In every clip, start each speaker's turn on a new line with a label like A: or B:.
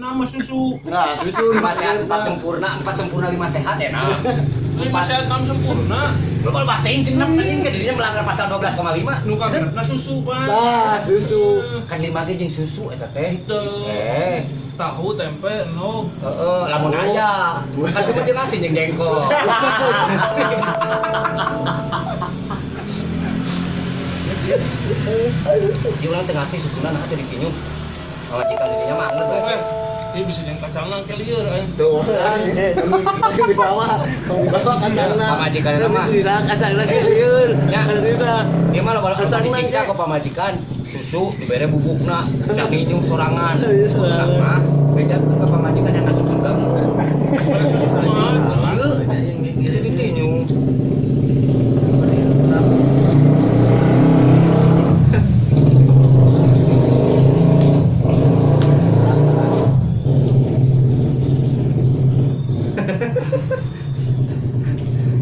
A: Nama susu.
B: Nah, susu
C: 5 sehat, 4 sempurna, 4 sempurna, 5 sehat ya nah.
A: 5 sehat 6 sempurna.
C: Lu kalau bah teuing genep anjing ke dirinya melanggar pasal 12,5.
A: Nu kagenepna susu, Pak.
B: Nah, susu.
C: Kan 5 ge jeung susu eta teh.
A: Henteu. Tahu, tempe, endog.
C: Heeh, lamun aya. Kan itu mah jeung asin jeung jengkol. Di urang teu ngarti susuna nah teh dipinyuh. Pamajikan didinya mah anger bae.
A: Dia bisa jeung kacangna ke lieur euy.
B: Tuh. Di bawah, di bawah kacangna.
C: Pamajikan eta mah.
B: Tapi kacangna ge lieur.
C: Ya.
B: Harina.
C: Dia mah loba
B: Kacangna
C: disiksa
B: ge.
C: ku pamajikan, susu dibere bubukna, dah nginyuh sorangan.
B: Iya, sorangan.
C: Urang mah bejakeun ka pamajikan yang asup surga. Ieu itu ditinyuh.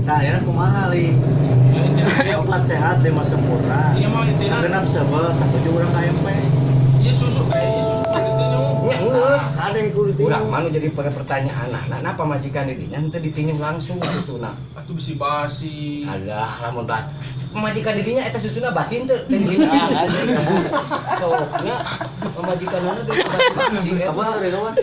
B: Nah, akhirnya kumaha li?
A: Ya intina ge.
B: 4 sehat 5 sempurna.
A: Iya mah intina.
B: Genap sebel, katujuh urang KMP.
A: Iya susu kayak iya susu ditinyuh.
C: Nya geus.
B: Ada yang kudu
C: Urang mah nu jadi pertanyaan nah, nah pamajikan didinya henteu ditinyuh langsung susuna.
A: Atuh bisi basi.
C: Alah, lamun bah. Pamajikan didinya eta susuna basi henteu teh didinya. Sok nya pamajikanana teh basi eta.
B: Apa sore kawan?